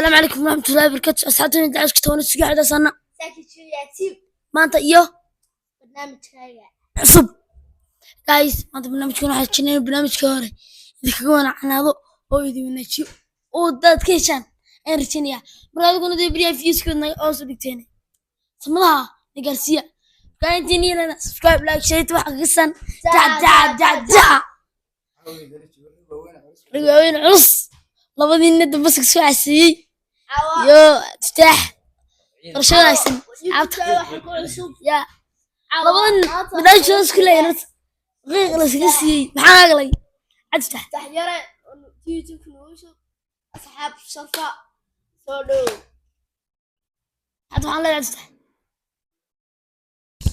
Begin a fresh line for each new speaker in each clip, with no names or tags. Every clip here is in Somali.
Asalaamu calaykum waraxmatullaahi wabarakaatu. Asxaabtayna dacashka toona suga xidhaasana
Saki Julia Team
maanta iyo
barnaamijkaaga
cusub. Guys, maanta barnaamijkan waxaa jirnay barnaamijka hore idinkaga wanacanaado oo idin wanaajiyo oo dad ka heshaan ayaan rajaynayaa. Marka adiguna dee beriyaa viewskood naga hoos u dhigteen samadaha na gaarsiiya. Marka intiin yeelana subscribe, like, share, waxa kaga san jac jac jac jac rag waaweyn culus labadiina dambaska soo caseeyey iyo tiftaax barasho wanaagsan asxaabta.
Waxa ku cusub
yaa labadan barnaamijkooda isku leeyahay horta qiiq la iskaga siiyey maxaa nagalay cadftax.
Taxyare YouTube nagu cusub, asxaab sharfa soo dhow.
Hadda waxaan leeyahay cadftax.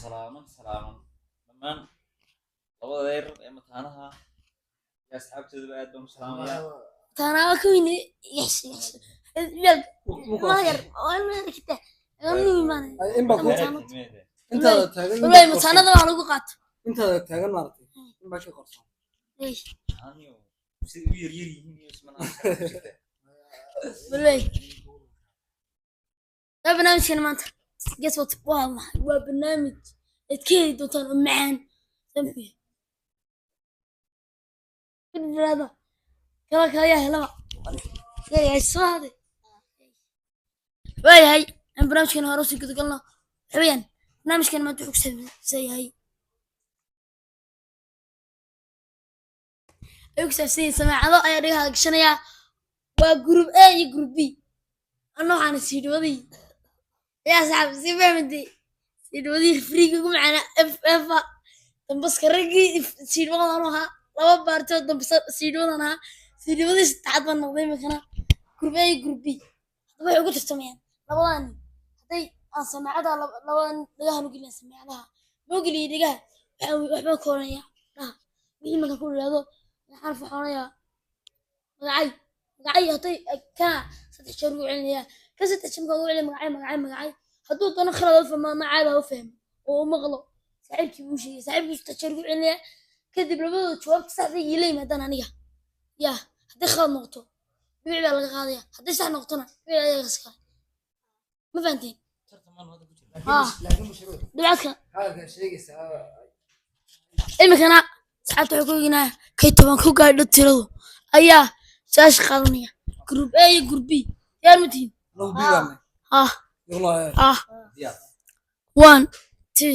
Salaaman salaaman dhammaan labada yar ee mataanaha iyo asxaabtoodaba aad baan u salaamayaa.
Taanaa ka weyne yaxsi yaxsi meel ma yar oo ilma yar kita anu imaanay.
In baa ku
Mataano.
intaada taagan.
Wallahi mataanada waa lagu qaato.
Intaada taagan maaragtay in baa ka qorsan.
Wey,
siday u yaryar yihiin iyo ismana.
Wallahi waa barnaamijkan maanta, guess what, waa maxay? Waa barnaamij aad ka heli doontaan oo macaan. Samxiyo good brother kala kala yahay laba yahay soo haday. Waayahay, aan barnaamijkan hore usii gudagalno. Waxa weeyaan barnaamijkan maanta wuxuu ku saabsan yahay, ayuu ku saabsan yahay samaacado ayaa dhagaha gashanayaa. Waa group A iyo group B. Anna waxaana siidhiwadii yaa saxaab sii fahmantay siidhiwadii friiga ugu macaanaa f f dambaska raggii siidhiwadan ahaa laba baartoo dambasa siidhiwadan ahaa siidhiwadii saddexaad baan noqday. Imikana group A iyo group B hadaba waxay ugu tartamayaan labadan hadday aan samaacada labadan dhagahan u gelin samaacadaha ma geliyay dhagaha waxaan waxbaan ka oranaya dhaha wixii markaan ku idhaahdo xarf waxaan oranayaa magacay magacay hadday ka saddex jeer ugu celinayaa ka saddex jeer markaan ugu celiya magacay magacay magacay hadduu doono khalad u fahmo ama caadi ha u fahmo oo u maqlo saaxiibkii buu sheegay saaxiibkii saddex jeer ugu celinayaa. Kadib labadooda jawaabta saxda iila yimaadaan aniga yaa hadday khalad noqoto dhibic baa laga qaadaya, hadday sax noqotona dhibic ayaa laga kale. Ma fahanteen? Ah.
Laakiin mashruuc
dhibcadka
hadalkan sheegaysaa.
Imikana saxaabta waxay ku eeginaa kay 10 ku gaadho tiradu ayaa su-aasha qaadanaya. Group A iyo group B diyaar ma tihiin?
Lagu biibaanay.
Ah.
Yaqlaa.
Ah.
Diyaar.
One, two,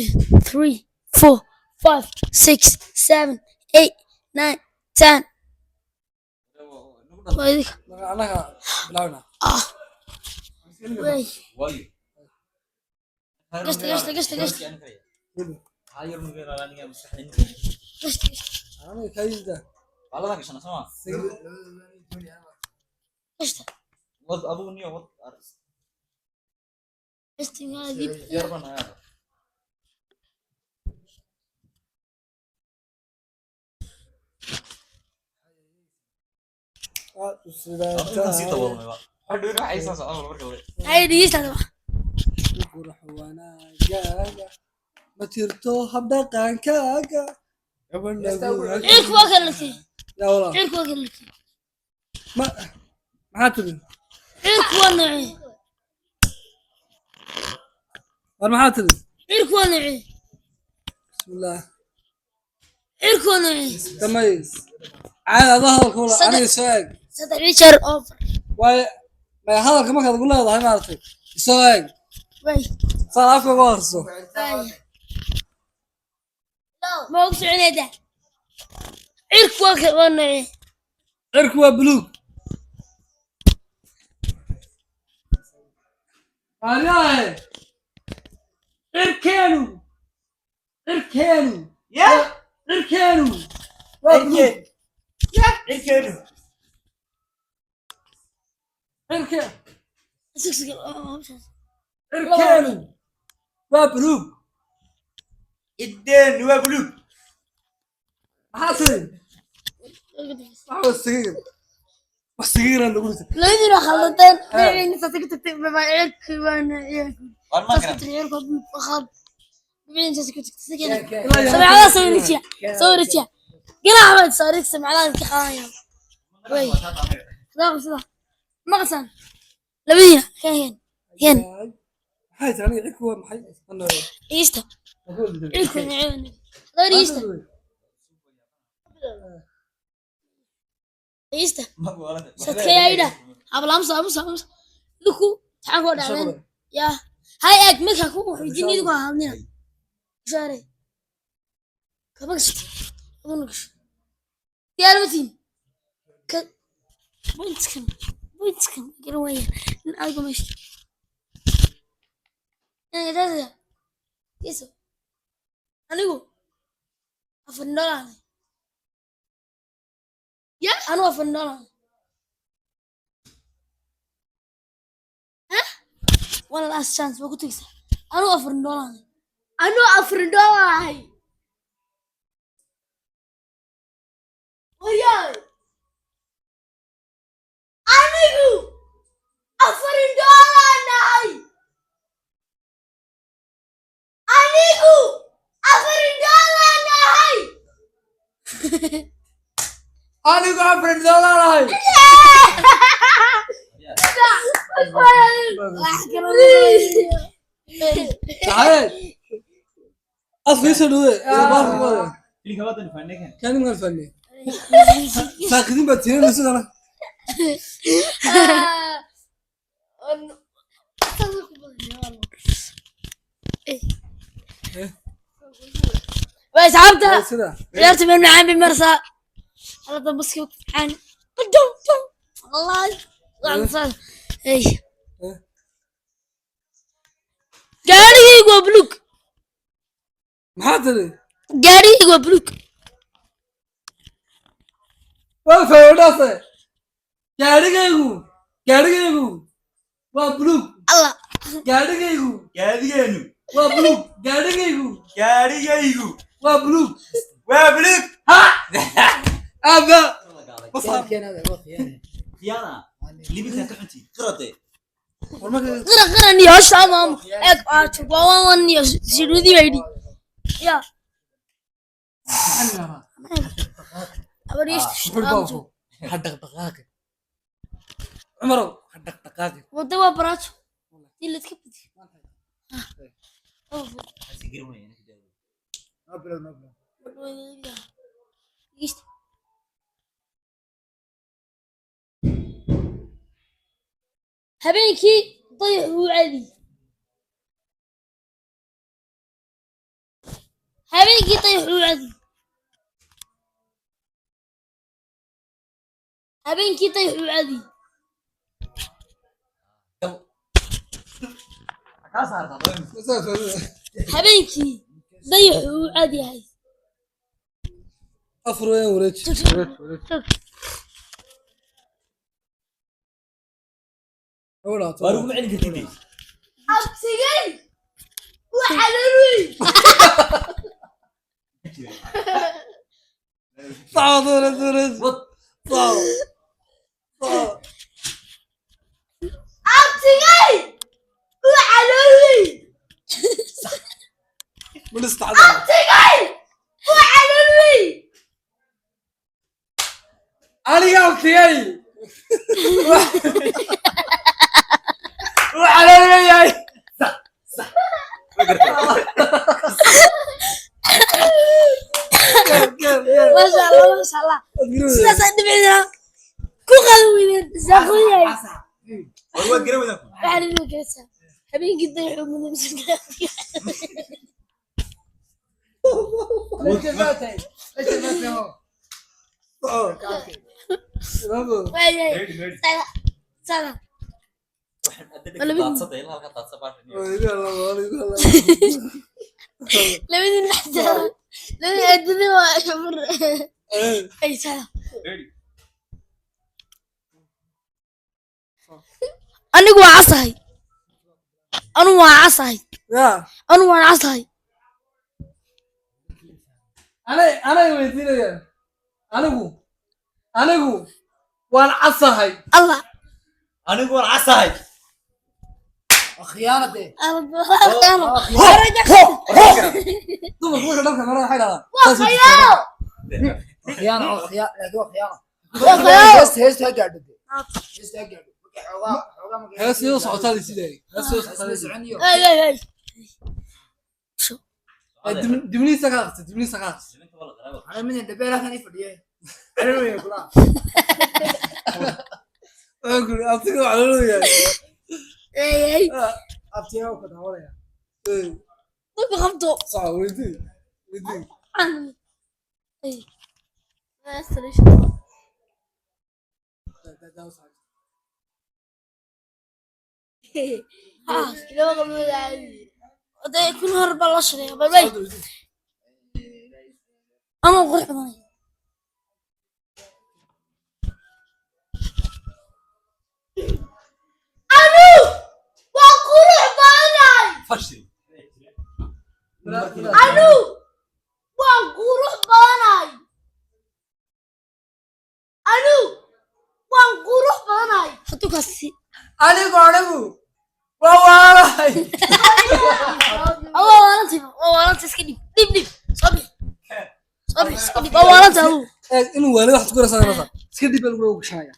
three, four, five, six, seven, eight, nine, 10. Waa idinka.
Marka annaga bilaawna.
Ah, wey.
Waayo.
Gashta, gashta, gashta, gashta. Gashta, gashta.
Aniga kaayida.
Baaladan gashana sooma.
Gashta.
Wad adigu niyo wad.
Gashta, magaala dib.
Diyaar baan ahaa. Intaan sii daboolmay ba hadhow waxay soo socdaan marka la
Ay, dhegeysta hadaba.
Qurux wanaagaaga ma jirto habdhaqankaaga.
Ciilku waa kala lakey.
Yaa walaa.
Ciilku waa kala lakey.
Ma maxaa tiri?
Ciilku waa noocee?
War maxaa tiri?
Ciilku waa noocee?
Bismillaah.
Ciilku waa noocee?
Damays caadi ada hadalka wala aniga soo eeg.
Saddex jeer over.
Waayo maya hadalka markaad ugu leedahay maaragtay isoo eeg.
Way.
Saan afka uga horso.
Way. Ma ugu soconayda? Ciilku waa noocee?
Cirku waa buluug. Maaryahe cirkeenu cirkeenu cirkeenu waa buluug.
Cirkeenu.
Cirke
Sug, sug, oo, oo.
Cirkeenu waa buluug.
Ciddeen waa buluug.
Maxaa tiri? Waxa waa sigiir wax sigiiraan lagu ritay.
Labadiina waa khaldanteen. Dhinaciina saas ka tagtay. Baba, ciilku waa noocee?
Waan ma
Saas
garan.
ka tiri, ciilku waa buluug, waa khalad. Dhinaciina saas ka tagtay. Si kale.
Ilaa iyo
Samacadaha soo wareejiya. Soo wareejiya. Ganax baad saaray, samacadaha ka qaadanaya. Way. Sidaa qabsada. Ma qabsan. Labadiina keen keen.
Maxay tahay aniga cirku waa maxay? Ana
Dhegeysta. Cirku nacayb. Laba dhegeysta. Dhegeysta. Sadkeeyaa idha. Habla amsa amsa amsa. Idinku taxaan koo dhacdeen. Yaa. Hay eeg markaa ku xujin idinku ha hadlina. Ishaare. Kama gasho. Aduna gasho. Diyaar ma tihiin? Ka pointskan pointskan garan waaya. Nin adiga meesha. Inaga daadaya. Iso. Anigu afar indhool aan ahay. Ya anigu afar indhool aan ahay. One last chance waa ku tegeysaa. Anigu afar indhool aan ahay.
Anuu afrindhoo ahay. Wayaay. Anigu afrindhoolaan ahay. Anigu afrindhoolaan ahay.
Anigu afar indhool aan ahay.
Wax kale ma sameeyo.
Saxabeed. Afka ii soo dhaweey. Baalka ku wada.
Ilinka wadan fanekan.
Kan imanka fadhiya. Faaqidin baad tirinaysa sidana.
Waa asxaabta.
Sida.
Ciyaarta meel macaan bay maraysaa. Alla dambaska ku macaan. Dum dum. Wallahi. Waxaan saan. Hey.
Eh.
Gaarigaygu waa buluug.
Maxaa tiri?
Gaarigaygu waa buluug.
Waa fayodhaase. Gaadhigaygu gaadhigaygu waa buluug.
Allah.
Gaadhigaygu
Gaadhigeenu.
waa buluug. Gaadhigaygu
Gaadhigaygu.
waa buluug.
Waa buluug.
Ha! Aaba.
Khiyaana. Libinta ka xunti. Qirade.
War marka
Qira qira niyo hosha ama ama. Eeg aa waa waan waan niyo siruudi bay yidhi. Ya. Abariishta.
wuxuu baafo.
Ha dhaqdhaqaaqi,
Cumarow.
ha dhaqdhaqaaqi.
Wada waa baraajo. Dii la iska badiyo.
Hasi garan weyn.
Dhegeysta. Habeenkii dayax wuu caadi. Habeenkii dayax wuu caadi. Habeenkii dayax wuu caadi.
Ka saarta.
Habeenkii dayax wuu caadi yahay.
Afar weeyaan wareeji.
Tag, tag.
Hawla.
Waa ugu macalin kartid.
Abtigay waxaa la weyn.
Sawa wareej wareej. Sawa. Sawa.
Abtigay waxaa la weyn.
Ma dhistacda.
Abtigay waxaa la weyn.
Aniga abtigay. Waxaa la leeyahay.
Masha Allah, masha Allah. Sidaas aan dhibcinaa. Ku qadan weydeen. Saaqo yahay.
War waa garan weyn.
Waxaa la idin keensaa. Habeenkii dayax wuu muhiimsan yahay. Waayahay. Sada. Sada.
Waxaan adda daadsada ilaa halka daadsa baashan.
Labadiin dhaxda. Labadii aadada waa xumur. Ay sada.
Ready.
Anigu waa casahay. Anu waa casahay.
Ya.
Anu waan casahay.
Anay anay weydiinaya. Anigu anigu waan casahay.
Allah.
Anigu waan casahay.
Khiyaanade.
Allah.
Dumarku marka dharka marada waxay dhahdaan.
Waa khayaalo.
Khiyaano, khiyaano, laakiin waa khiyaano.
Waa khiyaano.
Heesta, heesta ha gaadho dee. Heesta ha gaadho. Markay xoogaa
Hees iyadoo socotaa la sidaayay. Hees iyadoo socotaa la sidaayay.
Ay ay ay.
Ee, dibnihiisa ka aqrisay, dibnihiisa ka aqrisay. Wuxuu ku yidhi, "Abtiga waxaa loo leeyahay."
Ay ay.
Ee,
Dadka qabto.
soco, weydii, weydii.
Ay. Ha.
Laba qalmood caadi.
Oday kun hor baa loo shiray. Bay bay.
Socda, weydii.
Ama qurux badanay.
Anu waa qurux badanay.
Fashil.
Anu waa qurux badanay. Anu waan qurux badanay.
Hadduu kaasi.
Anigu anigu waa waalay.
Waa waalantay. Waa waalantay iska dhib. Dhib dhib. Soo bix. Soo bix iska dhib. Waa waalantay adigu.
Ee, inuu waalid waxaad ku garaysaa marka. Iska dhib baa lagu gashanaya.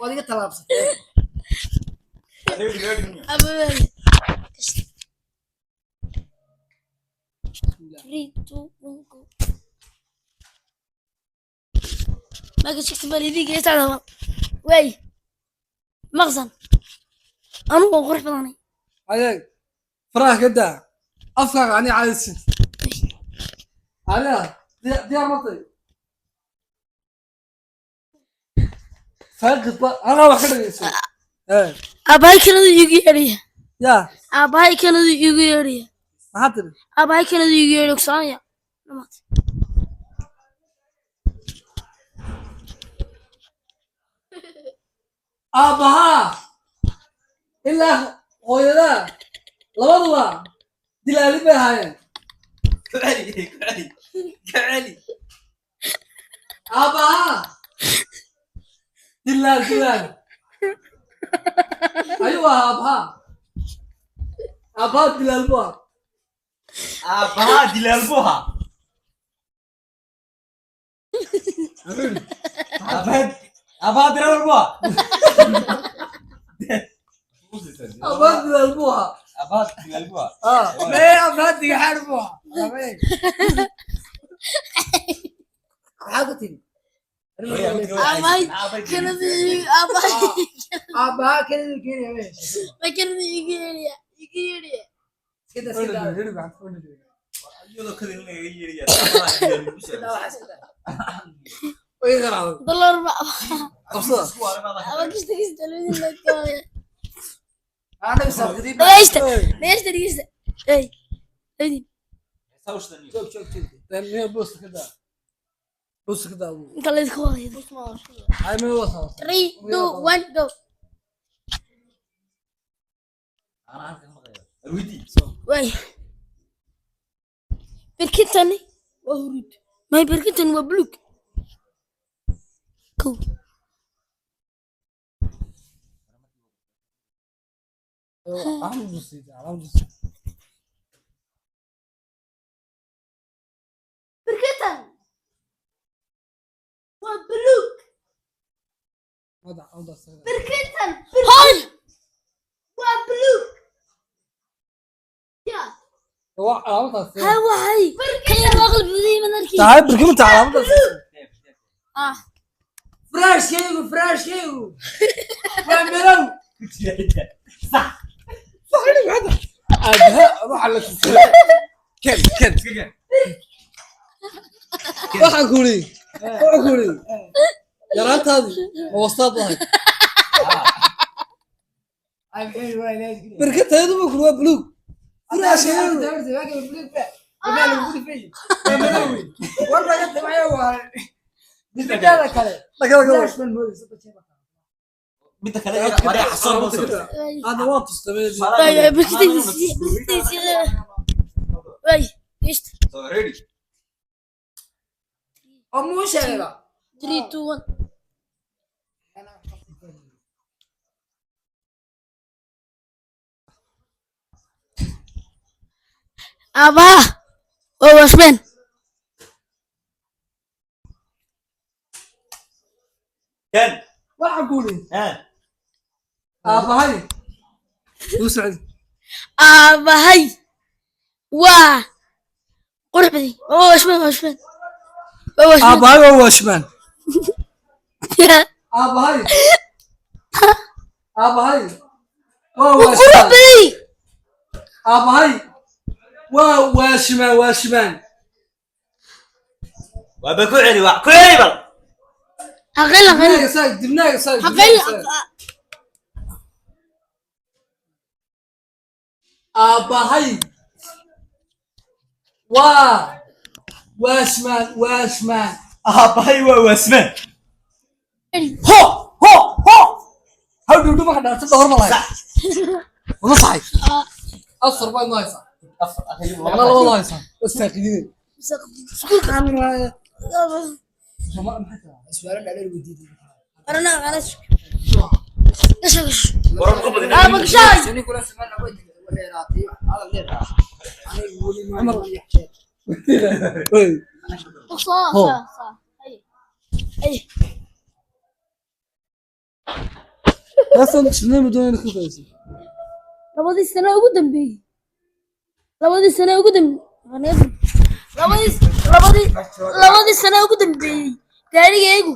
Waad iga tallaabsatay.
Aba. 3 2 1 go. Michael Jackson baa liidiga iyo sacda waay maqsan anugu waan qurux badanay.
Adeeg, faraha ka daa. Afkaaga aniga caadi siin. Adiga, diyaar ma tahay? Faaqid ba- halkaa wax ka dhageyso. Ee,
Aabahay kanadu iigu yeedhaya.
yaa,
Aabahay kanadu iigu yeedhaya.
maxaad tiri?
Aabahay kanadu iigu yeedhaya kusoconaya dhamaatay.
Aabbahaa ilaa hooyadaa labaduba dilaalin bay ahaayeen.
Ku celi, ku celi, ku celi.
Aabbahaa dilaal dilaal ayuu ahaa aabbahaa. Aabbahaa dilaal buu ahaa.
Aabbahaa dilaal buu ahaa. Aabbahaa dilaal buu ahaa.
Aabbahaa dilaal buu ahaa.
Aabbahaa dilaal buu ahaa.
Ah,
Mee afaadiga xaar buu ahaa. Amee. Maxaa ku tiri?
Aabahay kanadu iigu aabahay
Aabbahaa kelida keenaya mee.
ma kanadu iigu yeedhaya iigu yeedhaya.
Iska daa, iska daa.
hidhi gacanta, hidhi.
Iyadoo kadin lagaga yeerayaa, aabbahaa dilaal buu
Iska daa, waxaa iska daa.
Way garaacday.
Dollar ba
Qabsada.
aba kista kista labadii loo keenaya.
Anaga saaqidii.
Dhageysta dhageysta dhageysta. Ey labadii.
Joog, joog, joog.
Miya booska ka daa. Booska ka daa adigu.
Inta laydinku wadayo.
Ay, meel waa saas.
3 2 1 go. Waay birkintani waa huruud may birkintani waa buluug. Kow.
Calaamad buu siiyay, calaamad buu siiyay.
Birkitan waa buluug.
Madax, calaamadaas ka daa.
Birkitan
Hoy
waa buluug. Ya.
Waa calaamadaas.
Ha waxay kan yar waa qalbi badan yahay markii.
Tahay birkiminta calaamadaas.
Ah.
Furaashkaygu, furaashkaygu. Waa madow.
Aabbahaa waxa la siiyay. Ken, ken. Waxaan ku uri, waxaan ku uri. Yaraantaadii ma wastaad lahayd?
Ay, maxay waa ilaahay iska daa.
Birkintayadu buu ku uri waa buluug. Furaashkaygu. Dhagada ka war.
Midda kale, waree xasoon buu soo.
Hadda waan tustay.
Waay waay birkintaysi birkintaysi. Waay dhageysta.
So ready.
3 2 1. Aabaha waa washman.
Ken.
Waxaan ku uri
Ah.
aabbaha. Aabbahay uu socday.
Aabahay waa qurux badan, waa washman, washman, waa washman.
Aabbahay waa washman. Aabbahay, aabbahay waa
Wuu qurux
washman.
badan.
Aabbahay waa waashmaan, waashmaan.
Waaba ku celi, waa ku celi bal.
Aqal aqal.
Dibnaaga saag, dibnaaga saag.
Aqal.
Dibnaaga saag. Aabbahay waa waashmaan, waashmaan.
Aabbahay waa waasmaan.
Ho ho ho, haw dhowdho marka dhaarto dhowr ma lahayd wada saxay. Afar baad noo haysaa.
Afar akhiyo.
Laba laba noo haysaa, wastaaqidiin.
Iskuulka.
Su'aalo dhaadheer weydiiyey.
Arana qalas gasho gasho.
Waran ku badin.
Aaba gashay.
Sani kula samaan lagu dheeraatay hadal dheer. Anigu weli ma
Cumar.
Soo
Ho.
soo soo.
Ay.
Heestan sidee ma doonayna ka faa'iidayso?
Labadii sano ugu dambeeyey, labadii sano ugu dambeeyey, labadii sano ugu dambeeyey gaarigaygu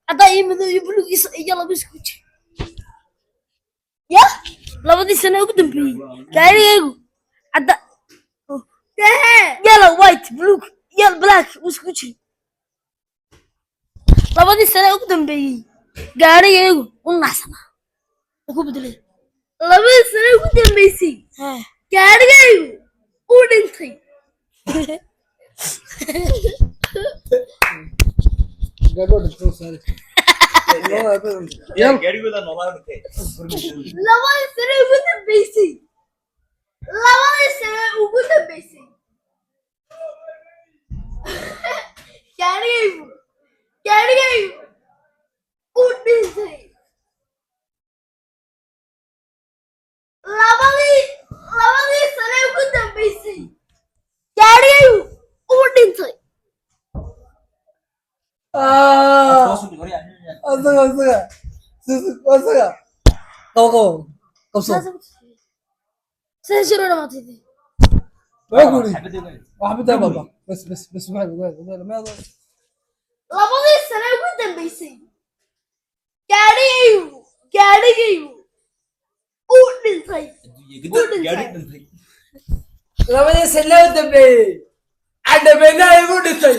cadaan iyo madow iyo buluug iyo laba isku jira ya. Labadii sano ugu dambeeyey gaarigaygu cadda, yellow, white, blue, yellow, black uu isku jira. Labadii sano ugu dambeeyey gaarigaygu u naxsanaa, wuu ku bedelay.
Labadii sano ugu dambeysay
Haa.
gaarigaygu uu dhintay.
Gaadho dhintay saaray.
Yaa gaarigooda noolaa dhintay.
Labadii sano ugu dambeysay, labadii sano ugu dambeysay gaarigaygu uu dhintay. Labadii sano ugu dambeysay gaarigaygu uu dhintay.
Ah, asaga asaga asaga qabo qabo qabso.
Sida shiro dhamaatay.
Maxaa ku yidhi? Wax bidaa baba, bas bas bas, maxay ma
Labadii sano ugu dambeysay gaarigaygu uu dhintay.
Gaari dhintay.
Labadii sano u dambeeyey cadhabeynaa igu dhintay.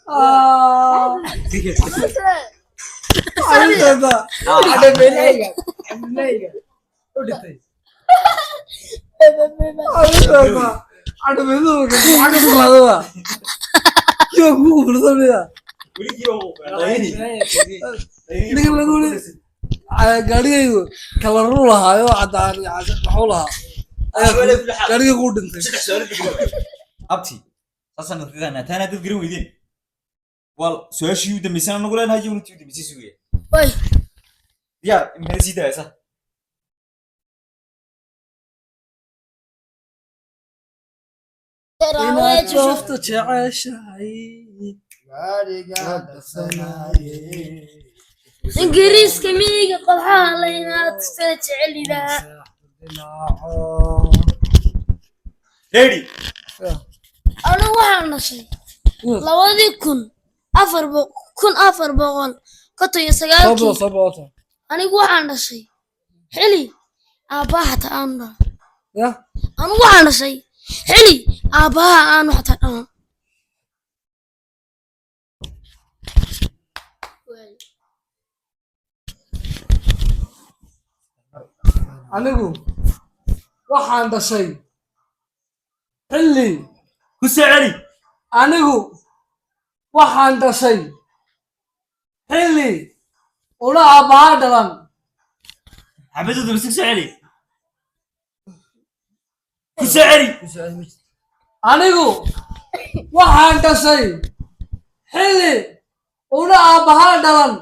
Ah, arrintaada.
Cadhabeynayga, cadhabeynayga u dhintay.
Arrintaada cadhabeynadu xagga ku qaadada kiwa kugu fursanaya. Ninka lagu yidhi gaarigaygu kalaruu lahaayo cadaan iyo maxuu lahaa ayaa gaarigaygu u dhintay.
Saddex su'aalo dib. Abti, saasaan idinka qaanaa. Taana dad garan weydeen. Wal su-aashii u dambeysana anagu leenahay, iyaguna tii u dambeysay sugaya.
Way.
Diyaar imkana sii daayasa.
Inaad joogto jeceshahay.
Gaariga dhaqsanaaye.
Ingiriiska miyiga qolxaha laynaad sana jecelidaa.
Ready.
Anigu waxaan dhashay labadii kun afar 1459-kii.
Soo boqoto.
Anigu waxaan dhashay xili aabbaha xataa aanu dhalan.
Ya.
Anigu waxaan dhashay xili aabbaha aanu xataa dhalan.
Anigu waxaan dhashay xilli
Ku soo celi.
Anigu waxaan dhashay xilli una aabbaha dhalan.
Xabadda dambe ku soo celi. Ku soo celi.
Anigu waxaan dhashay xilli una aabbaha dhalan.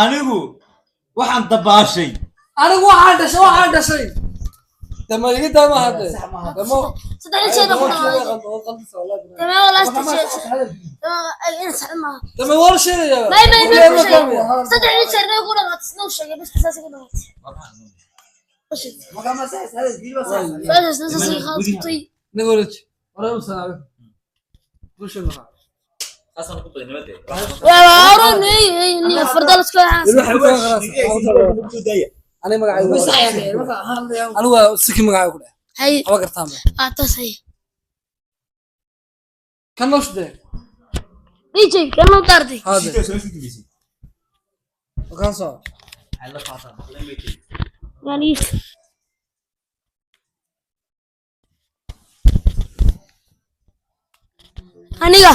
Anigu waxaan dabaashay.
Anigu waxaan dhashay Dama iga daa maaha dee. Dama
Saddex jeer ku dhamaatay. Tamaam, walaa saddex jeer. Tamaam, ina sax maaha.
Dama waa la sheegayaa.
May may may ku sheegay. Saddex jeer ku dhamaatay, isna u sheegay, bas saas ku dhamaatay. Su'aashaas saas ay khalatay.
Naga wareeji. Waraa u salaamay. Bulshada maxaa?
Saasaan ku badnay dee.
Waa oran ay ni fardal isku xaas.
Aniga magacaygu anigu waa siki magacaygu ku dheh.
Hay
Haba gartaan ba.
ah taas hay.
Kan noo shidee.
DJ kan loo daartay.
Haade.
Su'aasha u dambeysay.
Kan soo.
Yani aniga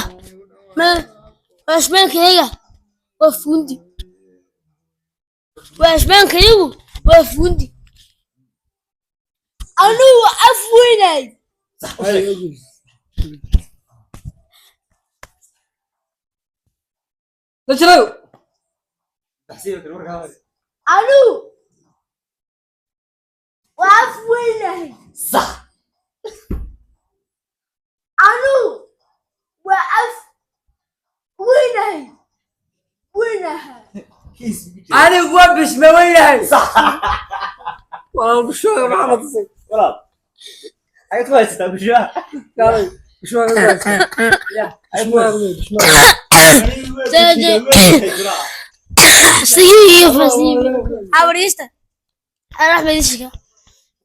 ma waashmaankayga waa fuundi. Waashmaankaygu waa fuundi. Anugu af weynay.
Najlow.
Anugu waa af weynahay.
Sax.
Anugu waa af weynahay weynahay.
Anigu waa bishma weynahay.
Walaal bulshada maxaa la tusay?
Walaal. Ayaad ku haysataa bulshada.
Kaalay. Bulshada ku haysataa. Bulshada bulshada.
Sigii iyo fasiib. Abarista. Ana Axmed Ishika.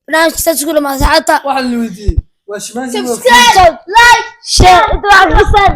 Barnaamijka saas ku dhamaa saacadda.
Waxaa la weydiiyey. Waa shimaanka.
Subscribe, like, share, inta wax ku san.